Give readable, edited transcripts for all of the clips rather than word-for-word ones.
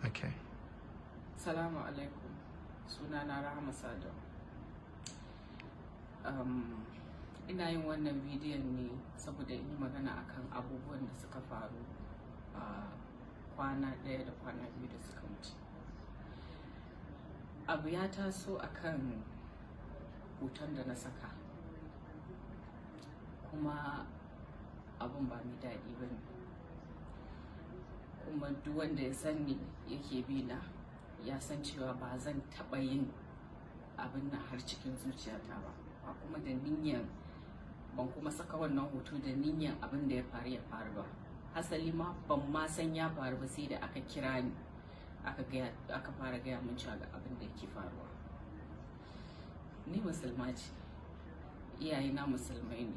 Okay. Salamu alaikum. Sunana Rahama Sadau. Ina yin wannan bidiyon ne saboda in yi magana akan abubuwan da suka faru a kwana ɗaya da kwana 2 da suka wuce. Abu ya taso akan hoton da na saka, kuma abun ba mai daɗi ba ne. Kuma duk wanda ya san ni yake bi na ya san cewa ba zan taɓa yin abin nan har cikin zuciyata ba, ba kuma da niyyan, ban kuma saka wannan hoto da niyyan abin da ya faru ya faru ba. Hasali ma ban ma san ya faru ba sai da aka kira ni aka fara gaya min cewa ga abin da yake faruwa. Ni musulma ce, iyayena musulmai ne,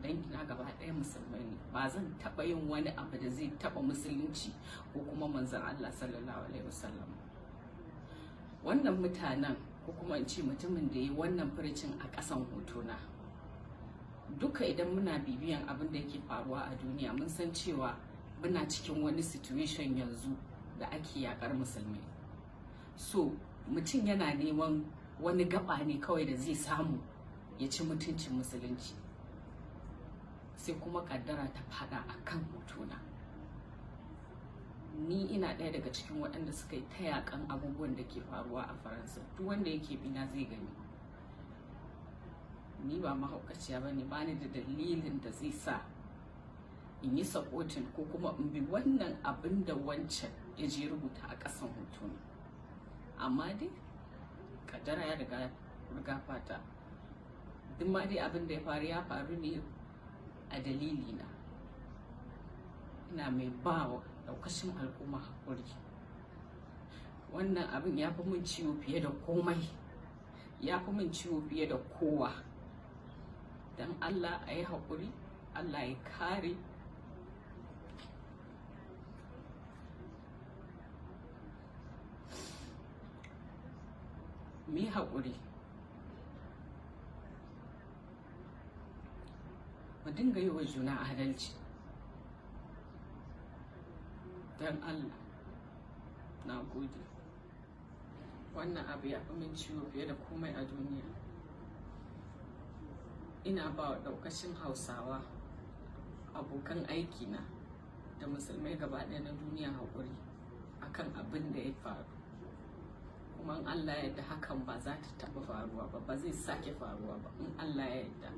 dangina gaba ɗaya musulmai ne. Ba zan taɓa yin wani abu da zai taɓa musulunci ko kuma Manzon Allah sallallahu alaihi wasallam. Wannan mutanen, ko kuma in ce mutumin da ya yi wannan furucin a ƙasan hotona, duka idan muna bibiyan abin da yake faruwa a duniya, mun san cewa muna cikin wani situation yanzu da ake yakar musulmai. So mutum yana neman wani gaba ne kawai da zai samu ya ci mutuncin musulunci, sai kuma kaddara ta fada a kan hotona. Ni ina ɗaya daga cikin waɗanda suka yi ta yakan abubuwan da ke faruwa a Faransa. Duk wanda yake bina zai gani ni ba mahaukaciya ba ne, bani da dalilin da zai sa in yi supporting ko kuma in bi wannan abin da wancan ya je rubuta a ƙasan hotona. Amma dai kaddara ya riga riga fata. Duk ma dai abin da ya faru ya faru ne a dalilina. Ina mai ba wa daukashin al'umma haƙuri. Wannan abin ya fi min ciwo fiye da komai, ya fi min ciwo fiye da kowa. Don Allah a yi haƙuri, Allah ya kare. Mu yi haƙuri, mu dinga yi wa juna adalci, don Allah. Na gode. Wannan abu ya fi min ciwo fiye da komai a duniya. Ina ba wa ɗaukacin Hausawa, abokan aikina, da musulmai gaba ɗaya na duniya haƙuri akan abin da ya faru. Kuma in Allah ya yarda, hakan ba za ta taɓa faruwa ba, ba zai sake faruwa ba in Allah ya yarda.